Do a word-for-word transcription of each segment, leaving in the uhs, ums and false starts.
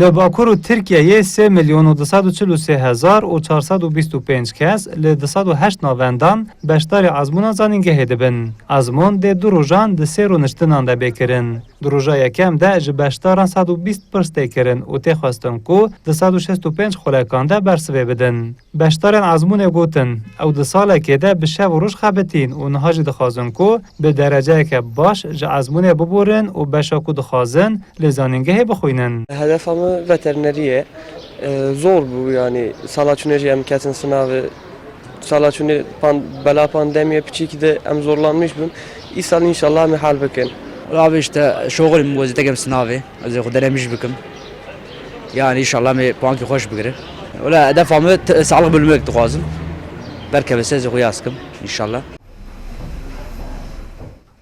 Li Bakur û Tirkiyeyê sê milyon û du sed û çil û sê hezar û çar sed û bîst û pênc kes li du sed û heşt navendan beşdarî ezmûna zanîngehê dibin. Ezmûn dê du rojan di sê rûniştinan de bê kirin. Di roja yekem de ji beşdaran sed û bîst pirs tê kirin û tê xwestin ku di sed û şêst û pênc xulekan de bersivê bidin. Beşdarên ezmûnê gotin, ew di salekê de bi şev û roj xebitîn û niha jî dixwazin ku bi dereceyeke baş ji ezmûnê biborin û beşa ku dixwazin li zanîngehê bixwînin. Hedefa min veterinerî ye. E, zor bû, yanî sala çûnê jî em ketin sinavê. Sala çûnê pan-, bela pandemiyê piçîkî de em zorlanmış bûn. Îsal înşallah em ê hal bikin. Wala abi işte şoxulîm, wezîtekem sinavê. Ez ê xwe denemîş bikim. Yani inşallah em ê puankî xweş bigirin. Wala hedefa min t-, sağlık bölümü dixwazim. Berkeve se ez ê xwe yaz kim inşallah.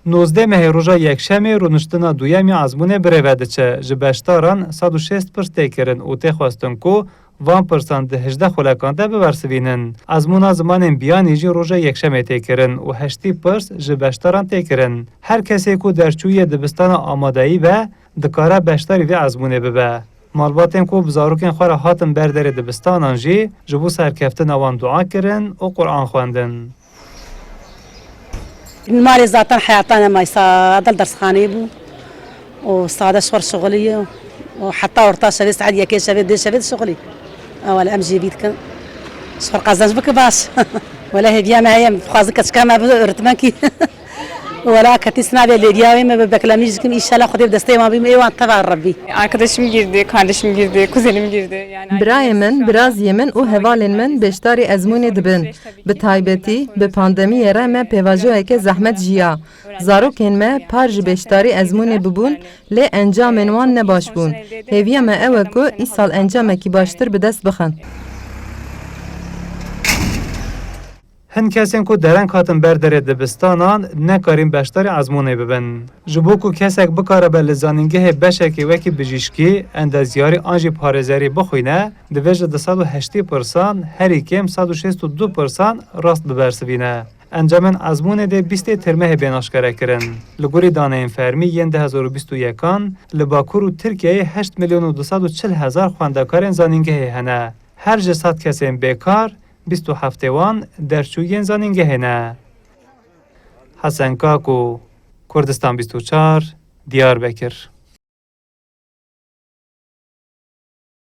Nozdeh mehê roja yekşemê rûniştina duyem ya ezmûnê birêve diçe. Ji beşdaran sed û şêst pirs tê kirin û tê xwestin ku van pirsan di hejdeh xulekan de bibersivînin. Ezmûna zimanên biyanî jî roja yekşemê tê kirin û heştî pirs ji beşdaran tê kirin. Her kesê ku derçûyê dibistana amadeyî be, dikare beşdarî vê ezmûnê bibe. Malbatên ku bi zarokên xwe re hatin ber derê dibistanan jî ji bo serkeftina wan dua kirin û Quran xwendin. Malê zaten heyata nema, îsa dil dersxaneyê bû û sade şor şixulî ye û heta orta şevê saet yekê şevê dê şevê dişixulî. Ewel em jî vî dikin. Şor qezenc bike baş. Wele hêviya me heye, em dixwazin keçika me bibe öğretmenkî. Wela ketî sinavê lêdiya wê me bi beklemî dikim, înşallah Xwedê bi destê wan bîm, ê wan teva Rebbî. Arkadaşım girdi, kardeşim girdi, kuzenim girdi. Yani Birayê min, biraziyê min û hevalên min beşdarî ezmûnê dibin. Bi taybetî, bi pandemiyê re me pêvajoyeke zehmet jiya. Zarokên me par ji beşdarî ezmûnê bibûn, lê encamên wan ne baş bûn. Hêviya me ew e ku îsal encamekî baştir bi dest bixin. Hin kesên ku dereng hatin ber derê dibistanan nekarîn beşdarî ezmûnê bibin. Ji bo ku kesek bikaribe li zanîngehê beşekê wekî bijîşkî, endezyarî an jî parêzerî bixwîne, divê ji du sed û heştî pirsan herî kêm sed û şêst û du pirsan rast bibersivîne. Encamên ezmûnê dê bîstê Têrmehê bên aşkerekirin. Li gorî daneyên fermî yên du hezar û bîst û yekan, li Bakur û Tirkiyeyê heşt milyon û du sed û çil hezar xwendekarên zanîngehê hene. Her ji sed kesên bêkar, bîst û heftê wan derçûyên zanîngehê ne. Hesen Kako, Kurdistan bîst û çar, Diyarbekir.